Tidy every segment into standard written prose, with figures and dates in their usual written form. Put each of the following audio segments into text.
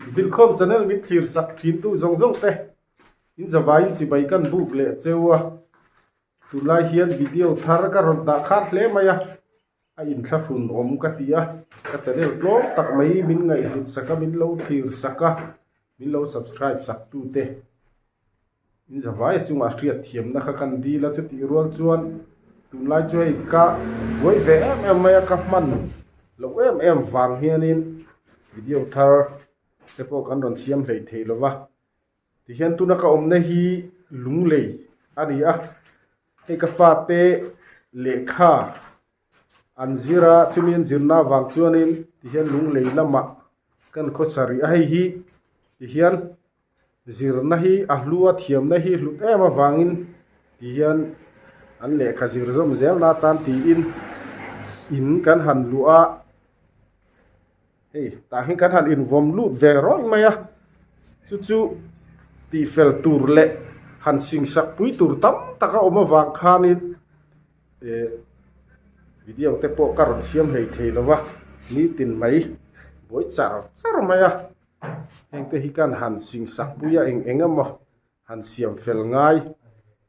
Bilkhawm channel min thlir sak thin tu zawng zawng te in zavaiin chibai kan buk leh cheu a, tunlai hian video thar ka rawn dah khat hle mai a, a inthlahrun awm ka ti a, ka channel tlawm tak mai min ngaihhlut sak a, min lo thlir sak a, min lo subscribe sak tu te. In zavai chungah hriat thiamna kha kan dil a, chutih rual chuan tunlai chu hei ka buai ve em em mai a, ka hman loh em em vang hianin video thar te pawh kan rawn siam hlei thei lo va. Tihian tuna ka awmna hi lunglei a ni a, hei ka fate lehkha an zir a, chumi an zirna avang chuanin tihian lunglei lamah kan khawsa rih a, hei hi tihian Zirna hi a hlu a thiamna hi hlut em avangin ti hian an lehkha zir zawm zel na atan tiin in kan han luh a, hei tah hian kan han invawm lut ve rawih mai a, chu chu tihfel tur leh han singsak pui tur tam tak a awm avang khanin eh video te pawh ka rawn siam hlei thei lo va, nitin mai buai char char mai a. Hengte hi kan han sing sak pui a eng eng emaw han siam fel ngai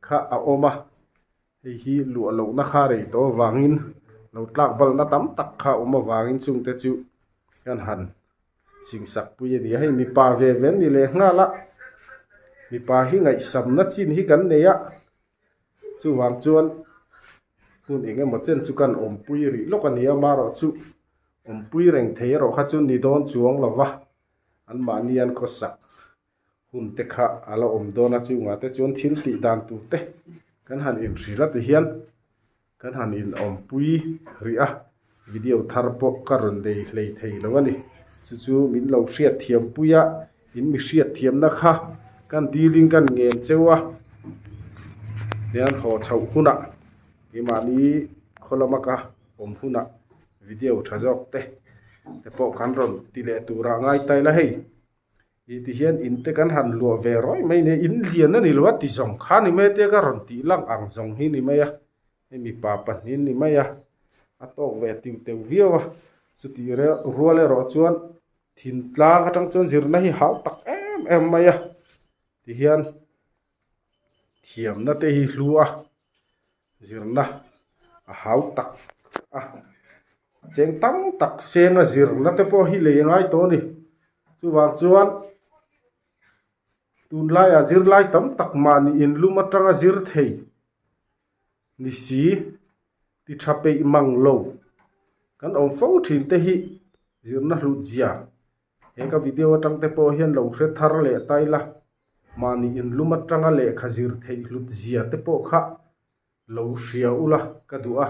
kha a awm a, hei hi luah lohna kha rei tawh avangin lo tlak balna tam tak kha a awm avangin chungte chu kan han sing sak pui a ni a, hei mipa ve ve an ni leh nghal a, mipa hi ngaihsamna chin hi kan nei a, chuvang chuan hun eng emaw chen chu kan awmpui rih lawk a ni a, amaherawhchu Awmpui reng thei erawh kha chu ni dawn chuang lo va, anmahni an khawsak hun te kha a la awm dawn a, chungah te chuan thil tih dan tur te kan han inhrilh a tihian kan han inawmpui rih a, video thar pawh ka rawn nei hlei thei lo a ni. Chu chu min lo hriat thiam pui a, in mi hriat thiamna kha kan dilin kan ngen cheu a, tihian haw chhoh hunah keimahni khaw lama ka awm hunah video tha zawk te te pawh kan rawn ti leh turah ngai ta ila hei ih ti hian in te kan han luah ve rawih mai nia in lian a ni lo a ti zawng kha ni mai tia ka rawn tih lang ang zawng hi ni mai a hei mipa pahnih ni mai a a tawk ve tiu teu viau a chutih rual erawh chuan thintlang atang chuan zirna hi hau tak em em mai a ti hian thiamna te hi hlu a. Zirna a hau tak a, cheng tam tak senga zirna te pawh hi lei a ngai tawh a ni. Chuvang chuan tunlaiah zirlai tam tak mahni inlum atanga zir thei ni si ti tha peih mang lo kan awm fo thin te hi zirna hlut zia he ka video atang te pawh hian lo hre thar leh ta ila. Mahni inlum atanga lehkha zir theih hlut zia te pawh kha lo hria ula ka duh a,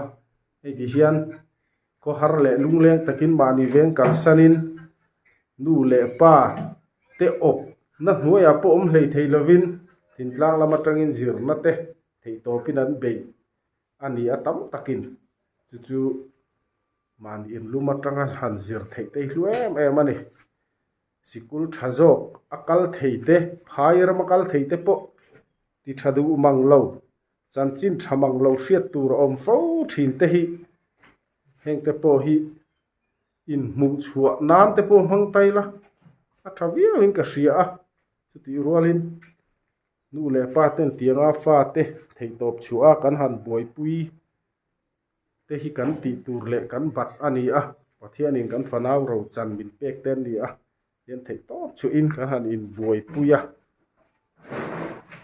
hei ti hian khawhar leh lungleng takin mahni veng kalsanin nu leh pa te awp na hnuaiah pawh awm hlei thei lovin thintlang lam atangin zirna te theihtawpin an beih a ni a tam takin chu chu mahni inlum atanga han zir theih te hi hlu em em a ni. Sikul tha zawk a kal thei te, phai rama kal thei te pawh ti tha duh mang lo, chanchin tha mang lo hriat tur a awm fo thin te hi heng te pawh hi inhmuh chhuah nan te pawh hmang ta ila a tha viau in ka hria a, chutih rualin nu leh pa ten tianga fa te theihtawp chhuah a kan han buaipui. te hi kan tih tur leh kan bat a ni a, Pathianin kan fanau rochan min pek te an ni a, hian theih tawp chuhin kan han inbuaipui a,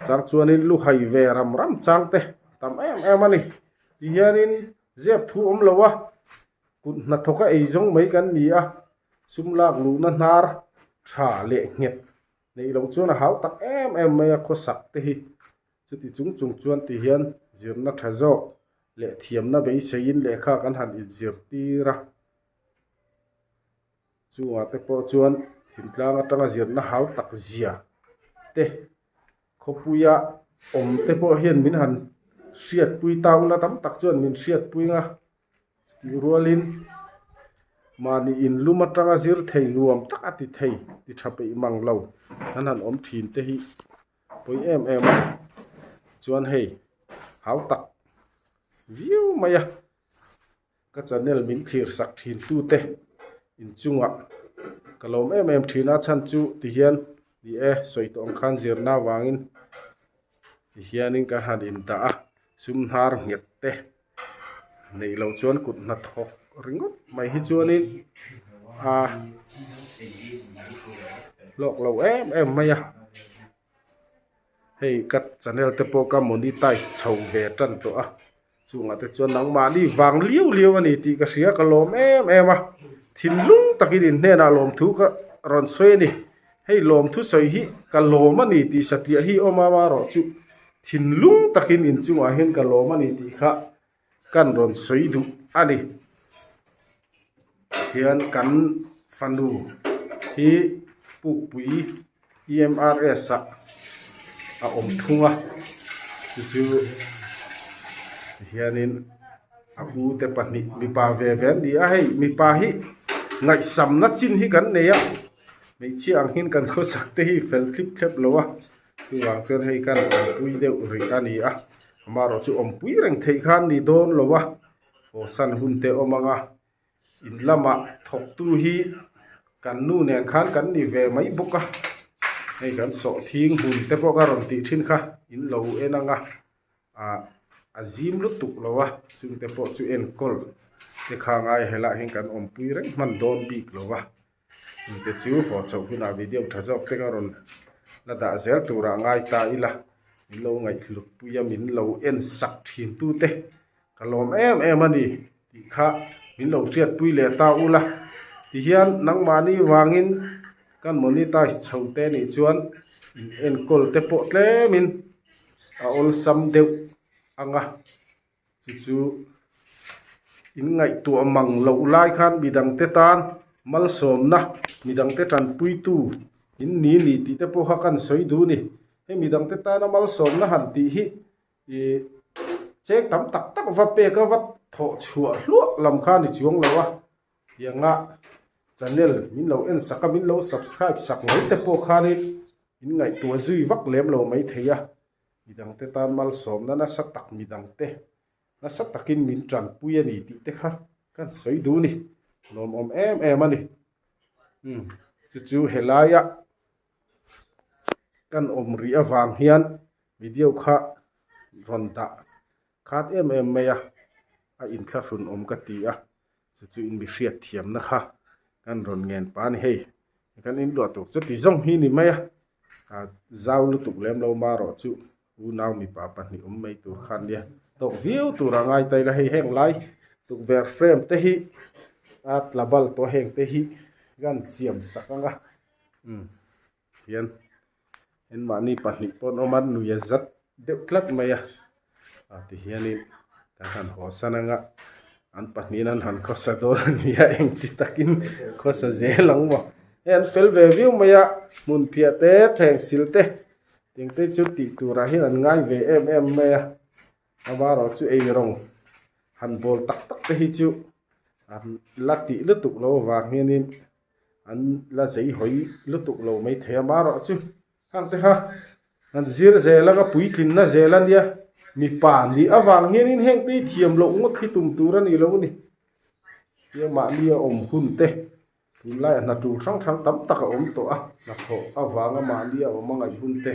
chang chuanin lu hai ve ram ram chang te tam em em a ni, tihianin zep thu awm lo a, kut hnathawka ei zawng mai kan ni a, sum lak luhna hnar tha leh nghet neih loh chuan a hau tak em em mai a khawsak te hi. Chuti chung chung chuan ti hian zirna tha zawk leh thiamna beiseiin lehkha kan han inzirtir a. Chungah te pawh chuan thintlang atanga zirna hau tak zia te khawpuia awm te pawh hian min han hriatpui ta ula tam tak chuan min hriatpui ang a. Chutih rualin mahni inlum atanga zir thei nuam tak a ti thei ti tha peih mang lo kan han awm thin te hi pawi em em a chuan hei hau tak viau mai a ka channel min thlir sak thin tute inchungah. Ka lawm em em thin a chhan chu tihian ni e sawi tawh ang khan zirna avangin tihianin ka han indah a sum hnar nghet te neih loh chuan kut hnathawk ringawt mai hi chuanin a hlawk lo em em mai a. Hei ka channel te pawh ka monetize chho ve tan tawh a chungah te chuan nangmahni vang liau liau a ni tih ka hria ka lawm em em a thinlung takin in hnenah lawmthu ka rawn sawi a ni hei lawmthu sawi hi ka lawm a ni tih satliah hi awm a amaherawhchu thinlung takin in chungah hian ka lawm a ni tih kha kan rawn sawi duh a ni hian kan fanu hi pukpui EMRS ah a awm thung a chu chu hianin a u te pahnih mipa ve ve an ni a hei mipa hi ngaihsamna chin hi kan nei a hmeichhia ang hian kan khawsak te hi fel thlip thlep lo a chuvang chuan hei kan awmpui deuh rih a ni a amaherawhchu awmpui reng theih khan ni dawn lo a haw san hun te awm ang a. In lamah thawktu hi kan nu nen khan kan ni ve mai bawk a hei kan sawhthing hmun te pawh ka rawn tih thin kha in lo en ang a ah a zim lutuk lo a chungte pawh chu enkawl te kha ngai helaiah hian kan awmpui reng hman dawn bik lo va. Chungte chu haw chhoh hunah video tha zawk te ka rawn la dah zel turah ngai ta ila min lo ngaihhlut pui a min lo en sak thin tu te ka lawm em em a ni tih kha min lo hriat pui leh ta ula tihian nangmahni vangin kan monetize chho te nih chuan in enkawl te pawh tlemin a awlsam deuh ang a. Chu chu in ngaihtuah mang loh lai khan midangte tan malsawmna, midangte tanpuitu in ni ni tih te pawh kha kan sawi duh a ni. Hei midangte tana malsawmna han tih hi ih cheng tam tak tak va pek a va thawh chhuah hluah lam kha a ni chuang lo a. Tianga channel min lo en sak a, min lo subscribe sak mai te pawh khanin in ngaihtuah zui vak lem lo maithei a. Midangte tan malsawmna nasa tak midangte nasa takin min tanpui a ni tih te kha kan sawi duh a ni. Lawmawm em em a ni. Umm chu chu helaia kan awm rih avang hian video kha rawn dah khat em em mai a, a inthlahrun awm ka ti a. Chu chu in mi hriat thiamna kha kan rawn ngen pa a ni hei. Kan inluah tur chu ti zawng hi ni mai a. A zau lutuk lem lo marawh chu unau mipa pahnih awm mai tur khan nia tawk viau tur a ngai ta ila hei heng lai tukverh frame te hi a tla bal tawh heng te hi kan siam sak ang a umm hian engmahni pahnih pawh an awm a nui a zat deuh tlat mai a a ti hianin kan han haw san ang a an pahnihin an han khawsa dawn a ni a engti takin khawsa zel ang maw hei an fel ve viau mai a hmun phiah te thleng sil te tiang te chu tih turah hian an ngai ve em em mai a amaherawhchu ei rawng han bawl tak tak te hi chu an la tih lutuk lo avang hianin an la zei hawi lutuk lo maithei a amaherawhchu Hang te kha an zir zel anga puitlinna zel a nia, mipa nih avang hianin heng te hi thiam loh ngawt hi tum tur a ni lo a ni. Tia mahni a awm hun te tunlaiah hna tul hrang hrang tam tak a awm tawh a, hnathawh avanga mahni a awm a ngaih hun te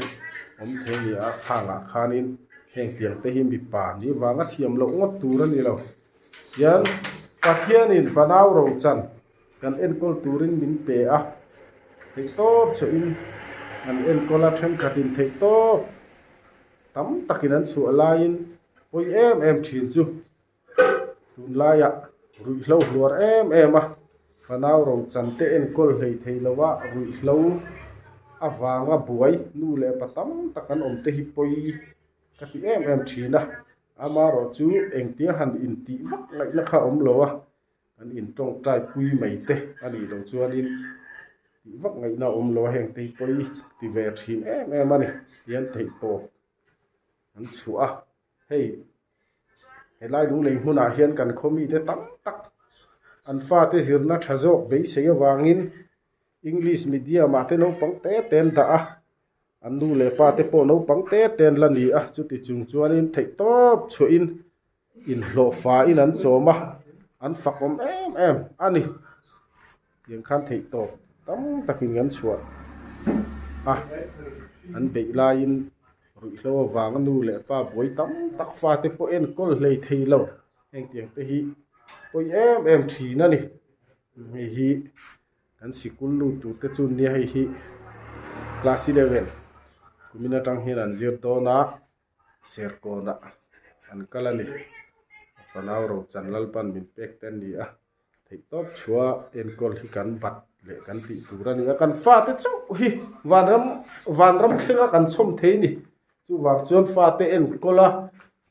awm thei a ni a, khangah khanin heng tiang te hi mipa nih vanga thiam loh ngawt tur a ni lo. Tian Pathianin fanau rochan Kan enkawl turin min pe a, theihtawp chhuahin an enkawl a, thenkhatin theihtawp tam takin an chhuah laiin pawi em em thin chu tunlaiah ruihhlo hluar em em a, fanau rochan te enkawl hlei thei lova ruihhlo avanga buai nu leh pa tam tak an awm te hi pawi ka ti em em thin a, amaherawhchu engtia han intih vak ngaihna kha a awm lo a. An intawngtai pui mai te a nih loh chuanin tih vak ngaihna a awm lo a, heng te hi pawi ti ve thin em em a ni tihian theih tawp an chhuah a, hei helai lunglei hmunah hian kan khaw mite tam tak an fate zirna tha zawk beisei avangin English medium ah te naupang te te an dah a, an nu leh pa te pawh naupang te te an la ni a, chuti chung chuanin theih tawp chhuahin Inhlawh faiin an chawm a, an fak awm em em a ni. Tiang khan theih tawp. Tam takin kan chhuah a, an beih laiin ruihhlo avanga nu leh pa buai tam tak fate pawh enkawl hlei thei lo. Hengtiang te hi pawi em em thin a ni. Hei hi kan sikul lut tur te chu nia hei hi class eleven kumin atang hian an zir dawn a serkawnah an kal a ni. Fanau Rochan Lalpan min pek te an ni a. Theihtawp chhuah enkawl hi kan bat leh kan tih tur a ni a, kan fate chauh hi vanram vanram thlenga kan chhawm thei a ni. Chuvang chuan fate enkawl a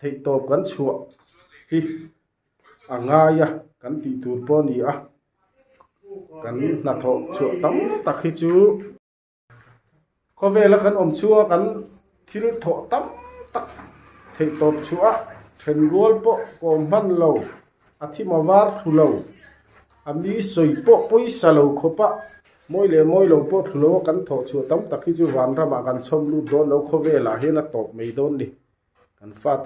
theihtawp kan chhuah hi a ngai a, kan tih tur pawh a ni a, kan hnathawh chhuah tam tak hi chu. Khawvela kan awm chhunga kan thil thawh tam tak theih tawp chhuah a, then rual pawh kawm hman lo, a thim a var thlu lo, a mi sawi pawh pawisa lo khawp a, mawi leh mawi lo pawh thlu lo a kan thawh chhuah tam tak hi chu vanramah kan chhawm lut dawn lo, khawvelah hian a tawp mai dawn ni. Kan fat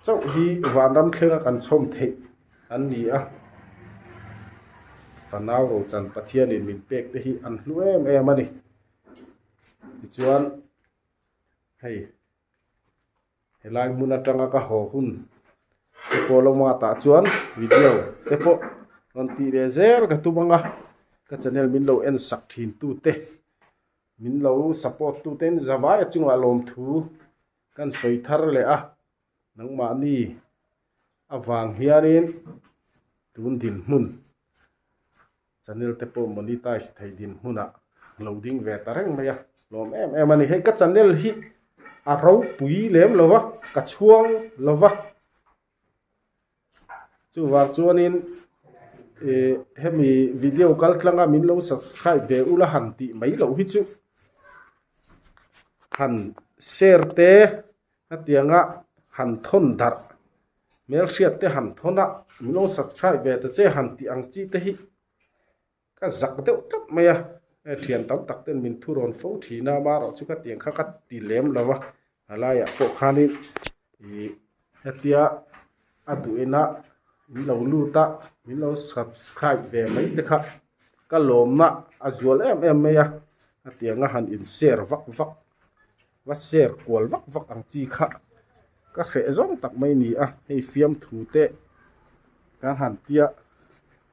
chauh hi vanram thlenga kan chhawm theih an ni a, fanau rochan Pathianin min pek te hi an hlu em em a ni. Tichuan hei helai hmun atanga ka haw hun te pawh lo mat ah chuan video te pawh rawn tih leh zel ka tum ang a, ka channel min lo en sak thin tu te min lo support tu ten zavai a chungah lawmthu Kan sawi thar leh a, nangmahni avang hianin tun dinhmun channel te pawh monetize theih dinhmunah lo ding ve ta reng mai a, lawm em em a ni. Hei ka channel hi a ropui lem lo va, ka chhuang lo va, chuvang chuanin ih hemi video kal tlanga min lo subscribe ve ula han tih mai loh hi chu. Han share te hetianga han thawn darh hmelhriat te han thawn a min lo subscribe ve ta che han tih ang chi te hi ka zak deuh tlat mai a hei thian tam tak ten min thurawn fo thin a amaherawh chu ka tiang kha ka ti lem lo a a laiah pawh khanin ih hetia a duhina min lo lut a min lo subscribe ve mai te kha ka lawmna a zual em em mai a hetianga han in share vak vak va share kual vak vak ang chi kha ka hreh zawng tak mai a ni a hei fiamthu te kan han tia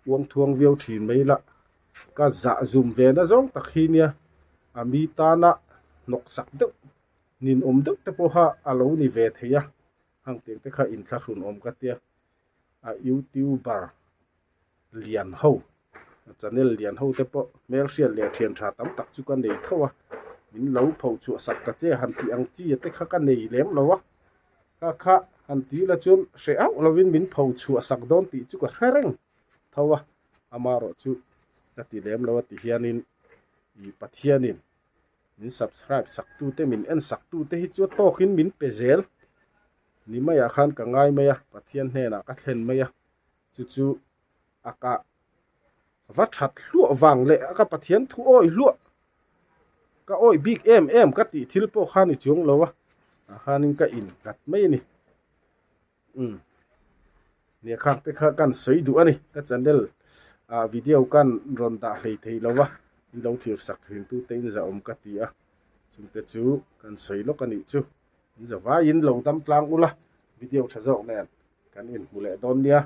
uang thuang viau thin mai la ka zah zum ve na zawng tak hi nia a mi tana hnawk sak deuh ninawm deuh te pawha a lo ni ve thei a hang tih te kha inthlahrun awm ka tia a youtuber lian ho channel lian ho te pawh hmelhriat leh thian tha tam tak chu ka nei tho a min lo pho chhuah sak ta che han tih ang chi te kha ka nei lem lo a kha kha han ti la chuan hreh auh lovin min pho chhuah sak dawn tih chu ka hre reng tho a amaherawh chu ka ti lem lo a ti hianin ih Pathianin Min subscribe sak tu te min en sak tu te hi chu a tawkin min pe zel ni maiah khan ka ngai mai a, Pathian hnenah ka thlen mai a, chu chu a ka va that hluah vang leh a ka Pathian thu awih hluah ka awih bik em em ka tih thil pawh khan i chuang lo a, tah khanin ka innghat mai a ni. Umm nia khak te kha kan sawi duh a ni ka channel ah video kan rawn dah hlei thei lo va in lo thlir sak thin tu te in zahawm ka ti a chungte chu kan sawi lawk a nih chu in zavaiin lo dam tlang ula video tha zawk nen kan inhmu leh dawn nia.